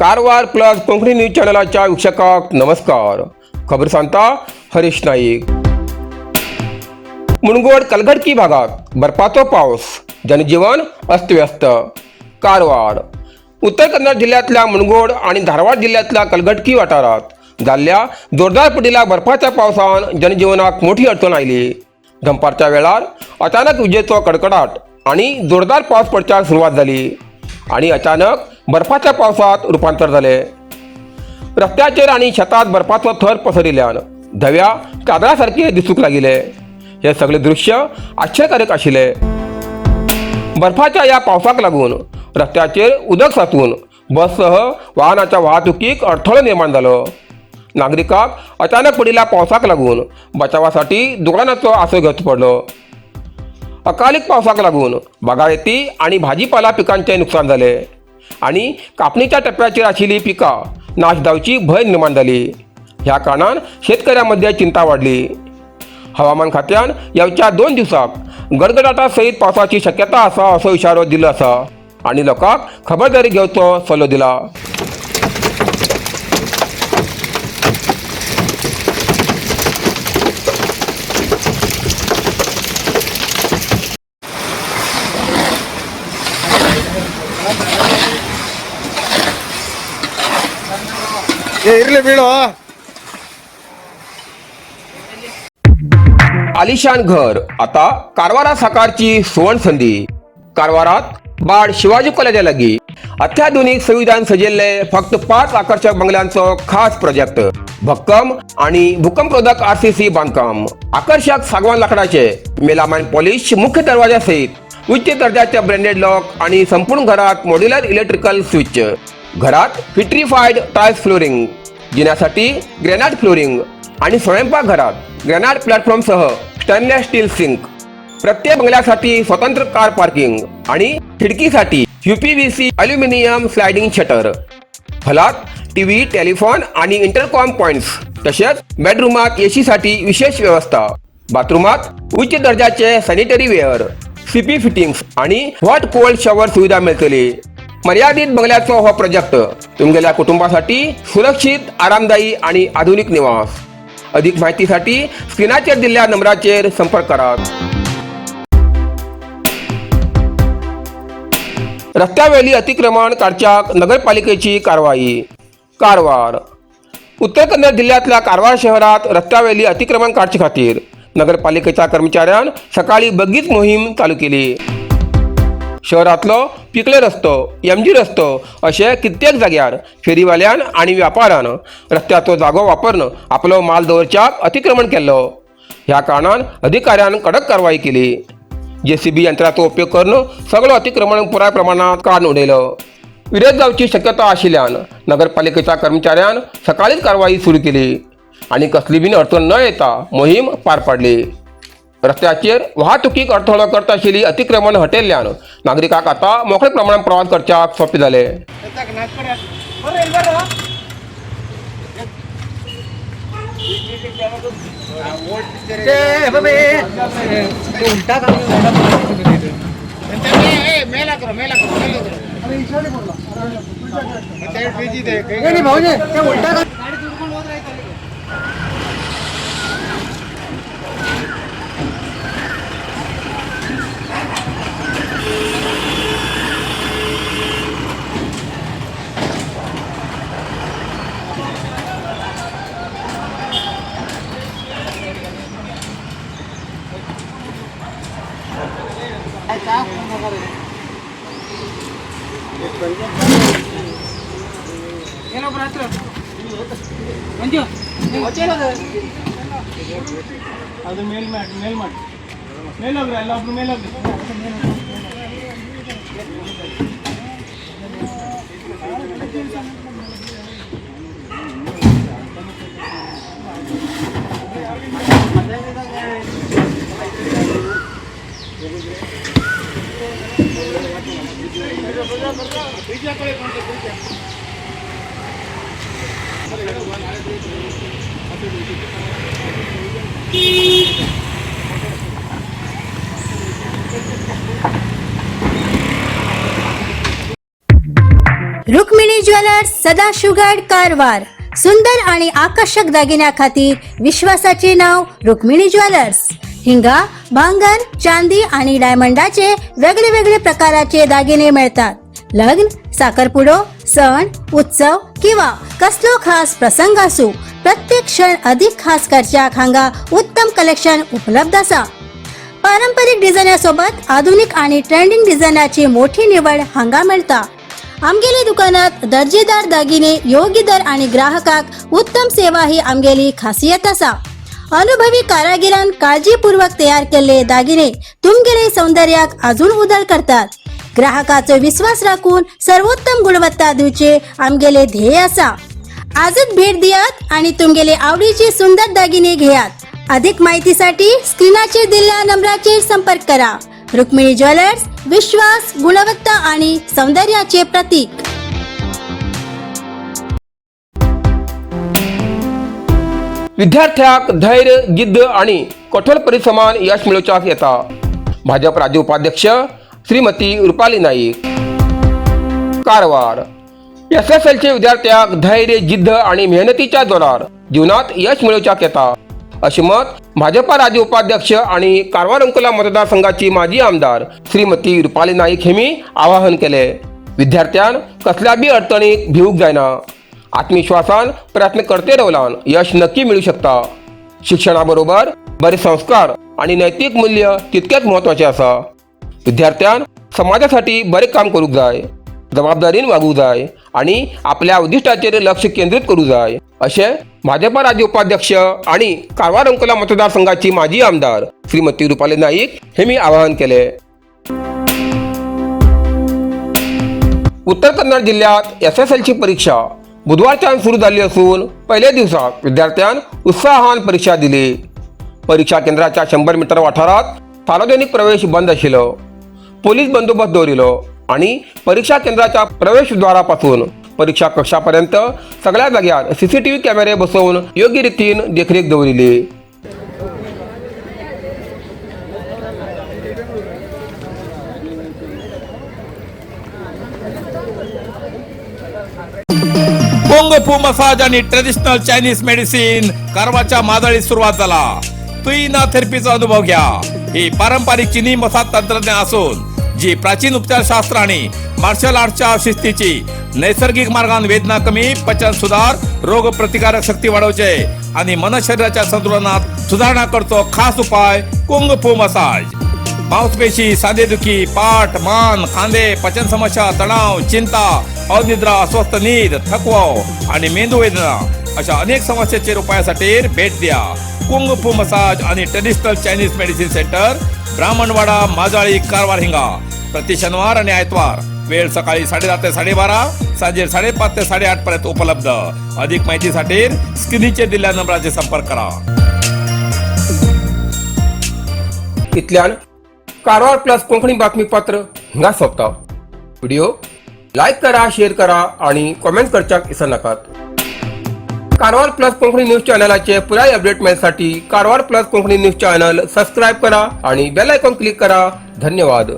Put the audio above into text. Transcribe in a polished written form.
Karwar plus Konkani news चॅनलाच्या वीक्षकांक नमस्कार. खबर सांगता हरीश नाईक. मुणगोड कलघटकी भागात बर्फाचो पाऊस, जनजीवन अस्तव्यस्त. कारवार उत्तर कन्नड जिल्ह्यातल्या मुणगोड आणि धारवाड जिल्ह्यातल्या कलघटकी वाठारात जाल्ल्या जोरदार पडिल्ल्या बर्फाच्या पावसान जनजीवनाक मोठी अडचण आयली. दनपारच्या वेळार अचानक विजेचो कडकडाट आणि जोरदार पावस पडच्याक सुरवात जाली आणि अचानक बर्फाच्या पावसात रूपांतर जालें. रस्त्याचेर आणि शेतात बर्फाचो थर पसरिल्ल्यान धव्या चादरा सारखे दिसूंक लागिले. हे सगळे दृश्य आश्चर्यकारक आशिल्ले. बर्फाच्या ह्या पावसाक लागून रस्त्याचेर उदक साचून बससह वाहनाच्या वाहतुकीक अडथळो निर्माण जालो. नागरिकांक अचानक पडिल्ल्या पावसाक लागून बचावासाठी दुकानाचो आसरो घेवचो पडलो. अकालीक पावसाक लागून बागायती आणि भाजीपाला पिकांचे नुकसान जाले आणि कापणीच्या टप्प्याचेर आशिल्ली पिकां नाश जावची भंय निर्माण जाली. ह्या कारणान शेतकऱ्यांमध्ये चिंता वाडली. हवामान खात्यान येवच्या 2 दिवसाक गडगडाटा सयत पावसाची शक्यता आसा असो इशारो दिलो आसा आनी लोकांक खबरदारी घेवचो सल्लो दिला. ಏ ಇರ್ಲಿ ಬೀಳು. आलिशान घर आता कारवारात साकारची सुवर्ण संधी. कारवारात बाड शिवाजी कॉलेजा लागीं अत्याधुनिक सुविधान सजिल्ले फक्त 5 आकर्षक बंगल्यांचो खास प्रोजेक्ट. भक्कम आणि भूकंपरोधक आरसीसी बांधकाम, आकर्षक सागवान लाकडाचे मेलामाइन पॉलिश मुख्य दरवाजा सहित उच्च दर्जाचे ब्रँडेड लॉक आणि संपूर्ण घरात मॉड्युलर इलेक्ट्रिकल स्विच. घरात विट्रीफाईड टाइल्स फ्लोरिंग, जिन्यासाठी ग्रॅनाइट फ्लोरिंग आणि स्वयंपाकघरात ग्रॅनाइट प्लॅटफॉर्मसह स्टेनलेस स्टील सिंक. प्रत्येक बंगल्यासाठी स्वतंत्र कार पार्किंग आणि खिडकीसाठी यूपीव्हीसी अल्युमिनियम स्लायडिंग शटर. हॉलात टीव्ही, टेलिफोन आणि इंटरकॉम पॉइंट्स, तसेच बेडरूमात एसीसाठी विशेष व्यवस्था. बाथरूमात उच्च दर्जाचे सॅनिटरी वेअर, सीपी फिटिंग्स आणि हॉट कोल्ड शॉवर सुविधा मिळतली. मर्यादित बंगल्याचो हो प्रोजेक्ट, तुमगेल्या कुटुंबासाठी सुरक्षित, आरामदायी आणि आधुनिक निवास. अधिक माहितीसाठी स्क्रीनाचेर दिल्ल्या नंबराचेर संपर्क करात. रस्त्यावेली अतिक्रमण काडच्याक नगरपालिकेची कारवाई. कारवार उत्तर कन्नड जिल्ह्यातल्या कारवार शहरात रस्त्यावेली अतिक्रमण काडचे खातीर नगरपालिकेच्या कर्मचाऱ्यान सकाळी बगीच मोहीम चालू केली. शहरातलो पिकले रस्तो, एमजी रस्तो अशे कित्येक जाग्यार फेरीवाल्यान आनी व्यापारान रस्त्याचो जागो वापरून आपलो माल दवरच्याक अतिक्रमण केल्लो. ह्या कारणान अधिकाऱ्यान कडक कारवाई केली. जेसीबी यंत्राचो उपयोग करून सगळो अतिक्रमण पुराय प्रमाणात काडून उडयलो. विरोध जावची शक्यता आशिल्ल्यान नगरपालिकेच्या कर्मचाऱ्यान सकाळीच कारवाई सुरू केली आनी कसली बीन अडचण न येता मोहीम पार पाडली. रस्त्याचेर वाहतुकीक अडथळो करता आशिल्ली अतिक्रमण हटयल्ल्यान नागरिकांक आतां मोकळे प्रमाणान प्रवास करच्याक सोंपें जालें. ಅದು ಮೇಲ್ ಮಾಡಿ, ಮೇಲ್ ಮಾಡಿ, ಮೇಲ್ ಹೋಗ್ರಿ, ಎಲ್ಲ ಒಬ್ರು ಮೇಲ್ ಹೋಗ್ರಿ. रुक्मिणी ज्वेलर्स, सदाशिवगड, कारवार. सुंदर आणि आकर्षक दागिन्या खातीर विश्वासाचे नाव रुक्मिणी ज्वेलर्स. हिंगा भांगर, चांदी आणि डायमंडाचे वेगळे वेगळे प्रकाराचे दागिने मिळतात. लग्न, साखरपुडो, सण उत्सव किंवा कसलो खास प्रसंग असू, प्रत्येक क्षण अधिक खास करच्याक हांगा उत्तम कलेक्शन उपलब्ध आसा. पारंपरिक डिझायनासोबत आधुनिक आणि ट्रेंडिंग डिझायनाची मोठी निवड हांगा मेळटा. आमगेले दुकानात दर्जेदार दागिने, योग्य दर आणि ग्राहकाक उत्तम सेवा ही आमगेली खासियत आसा. अनुभवी कारागिरान काळजीपूर्वक तयार केल्ले दागिने तुमगेले सौंदर्याक अजून उदळ करतात. ग्राहकाचो विश्वास राखून सर्वोत्तम गुणवत्ता दिवचे आमगेले ध्येय आसा. आजच भेट दियात आणि तुमगेले आवडीचे सुंदर दागिने घेयात. अधिक माहितीसाठी स्क्रीनाचेर दिल्ल्या नंबराचेर संपर्क करा. रुक्मिणी ज्वेलर्स, विश्वास, गुणवत्ता आणि सौंदर्याचे प्रतीक. विद्यार्थ्याक धैर्य, जिद्द आणि कठोर परिश्रमान यश मेळोवच्याक येता. भाजप राज्य उपाध्यक्ष श्रीमती रुपाली नाईक. कारवार. एसएसएलचे विद्यार्थ्याक धैर्य, जिद्द आणि मेहनतीच्या जोरार जीवनात यश मेळोवच्याक येता, असे मत भाजपा राज्य उपाध्यक्ष आणि कारवार अंकोला मतदारसंघाची माजी आमदार श्रीमती रुपाली नाईक हेमी आवाहन केले. विद्यार्थ्यान कसल्या बी अडचणीक भिवूक जायना, आत्मविश्वासान प्रयत्न करते रावल्यान यश नक्की मिळू शकता. शिक्षणाबरोबर बरे संस्कार आणि नैतिक मूल्य तितकेच महत्वाचे आसा. विद्यार्थ्यान समाजासाठी बरे काम करूंक जाय, जबाबदारीन वागूंक जाय आणि आपल्या उद्दिष्टाचेर लक्ष केंद्रीत करूंक जाय, अशें भाजपा राज्य उपाध्यक्ष आणि कारवार अंकोला मतदारसंघाची माजी आमदार श्रीमती रुपाली नाईक हे मी आवाहन केले. उत्तर कन्नड जिल्ह्यात एसएसएलची परीक्षा बुधवारच्यान सुरू झाली असून पहिल्या दिवसाक विद्यार्थ्यान उत्साहान परीक्षा दिली. परीक्षा केंद्राच्या 100 मीटर वाठारात सार्वजनिक प्रवेश बंद आशिल्लो. पोलीस बंदोबस्त दवरिलो आणि परीक्षा केंद्राच्या प्रवेशद्वारापासून परीक्षा कक्षापर्यंत सगळ्या जाग्यार सीसीटीव्ही कॅमेरे बसोवन योग्य रितीन देखरेख दवरिली. कुंग फू मसाज आणि ट्रेडिशनल चायनीज मेडिसिन कारवारच्या मादळीत सुरुवात झाला. तुईना थेरपीचा अनुभव घ्या. ही पारंपरिक चिनी मसाज तंत्रज्ञान असून जी प्राचीन उपचारशास्त्र आणि मार्शल आर्टच्या शिस्तीची नैसर्गिक मार्गान वेदना कमी, पचन सुधार, रोग प्रतिकारक शक्ती वाढवचे आणि मन शरीराच्या संतुलनात सुधारणा करतो. खास उपाय कुंग फू मसाज. मांसपेशी, सांधेदुखी, पाठ, मान, खांदे, पचन समस्या, तणाव, चिंता, अनिद्रा, अस्वस्थ नीद, थकवा आणि मेंदू वेदना अशा अनेक समस्येचेर उपायासाठी भेट द्या कुंग फू मसाज आणि traditional Chinese medicine centre, Brahmanwada, Majali, Karwar हिंगा. प्रति शनिवार आणि आयतवार, वेळ सकाळी 10:30 ते 12:30, सांजे 5:30 ते 8:30 पर्यंत उपलब्ध. अधिक माहितीसाठी स्क्रीनचे दिलेल्या नंबराचे संपर्क करा. इतल्यान कारवार प्लस कोंकणी बातमीपत्र हिंगा सोंपता. व्हिडिओ लायक करा, शेअर करा आणि कॉमेंट करच्याक विसरनाकात. कारवार प्लस कोंकणी न्यूज चॅनलाचे पुराय अपडेट मेळसाठी Karwar plus Konkani news channel subscribe करा आणि बेल आयकॉन क्लिक करा. धन्यवाद.